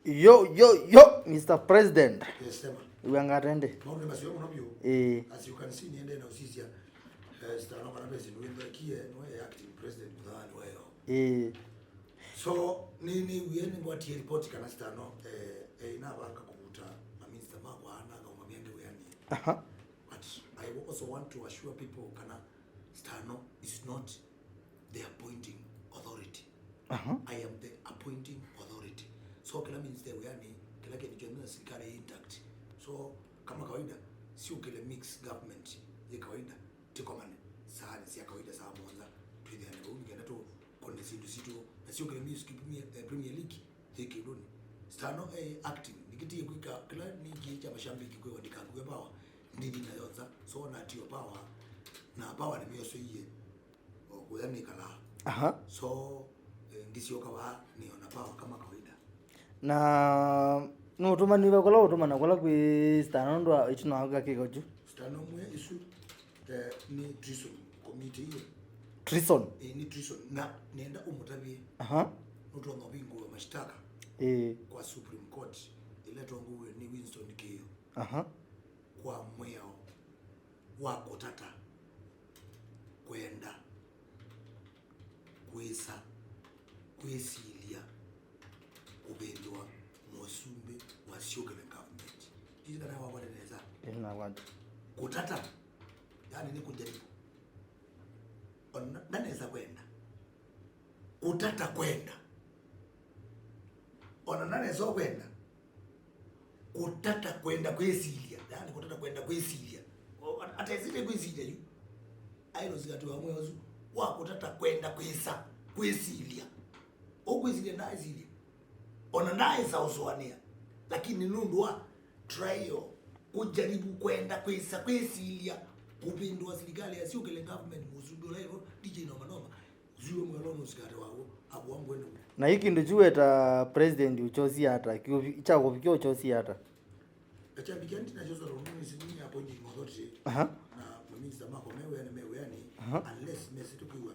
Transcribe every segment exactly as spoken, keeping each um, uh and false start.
Yo, yo, yo, Mister President. Yes, sema. Wĩw'angatende? Maũndũ nĩ maseo mũno vyũ. Ĩĩ. As you can see, niende na usisia, eh, Stano kana president wĩthũkie, nĩwe acting president mũthaani wayo. Ĩĩ. So, nĩ, nĩ wĩe nĩ ngwatie report kana Stano, eh, eh, inavanga kũvuta maminista makwa na akauma mĩange wĩanĩ. Aha. But I also want to assure people kana Stano is not the appointing authority. Aha. I am the appointing authority. So kĩla minister wĩanĩ, kĩla kĩndũ kyonthe na serikali intact. So kama kawaida, siũkĩle mix government ya kawaida, tikomane saa nĩ sya kawaida saa mũonza, twĩthĩane vau nĩkenda tũkone syĩndũ sitũ, na siũkĩle music premier, eh, Premier League yĩ kĩndũnĩ. Stano e acting, nĩkĩtie kwĩka kĩla nĩkĩ kya mashabiki kwĩwa ndikakue power, ndithi nayo nza, so natio power, na power nĩmĩosoie. O kũya nĩkalaa. Aha. So, eh, ngĩsyoka vaa nĩona power kama kawaida. Na nũtũmaniwe kũla ũtũmana kũla kwĩ Stano nũndũ wa ĩtina wa kwĩka kĩko kyu? Stano mwe isu, eh, nĩ treason committee iyo. Treason? Eh, nĩ treason. Na nenda ũmũtavye. Aha. Nũtonya ũvingũwe mashtaka. Eh. Kwa Supreme Court, ĩla ĩtongoew'e nĩ Winston Kĩĩo. Aha. Kwa mwĩao wa kũtata, kwenda, kwĩsa, kwĩsilya, kũvĩndũa mũsumbĩ wa syũkĩle government. Sijui kana wakwata nesa. Ĩĩ, nakwata. Kũtata, yani nĩ kũjaribu. Ona ndanesa kwenda. Kũtata kwenda. Ona ndanesa kwenda. Kũtata kwenda kwĩsilya, yani kũtata kwenda kwĩsilya. O, at-, atesĩte kwĩsilya yu. Aĩlũsĩ katĩ wa mwĩao ũsu wa kũtata kwenda kwĩsa kwĩsilya. Ũkwĩsilya ndaĩsilya. Ona ndaĩsa ũsũanĩa. Lakini nũndũ wa trial, kũjaribu kwenda kwĩsa kwĩsilya kũvĩndũa silikalĩ ya syũkĩle government, mũsumbĩ ũla ĩvo, D J Noma Noma, Zuo mwalonĩ ũsikate wawo, akw'a ngwende. Na yu kĩndũ kyu weta president ũkyosie ata? Kĩũvi-, kya kũvikĩa ũkyosie ata? Akyambikia ndi nakyo solo nĩ sini appointing authority. Aha. Na maminista makwa me wĩanĩ, me wĩanĩ, aha, unless mesĩte kwĩw'a,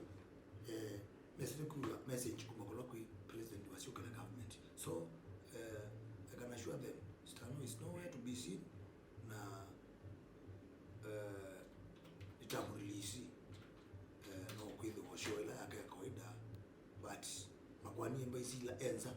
eh, mesĩte kwĩw'a message kuma kũla kwĩ president wa syũkĩle government. So, eh, I can assure them, Stano is nowhere to be seen. Na, eh, nĩtamũrelease, eh, no kwĩthĩwa show ĩla yake ya kawaida, but makwani embassy ila enza,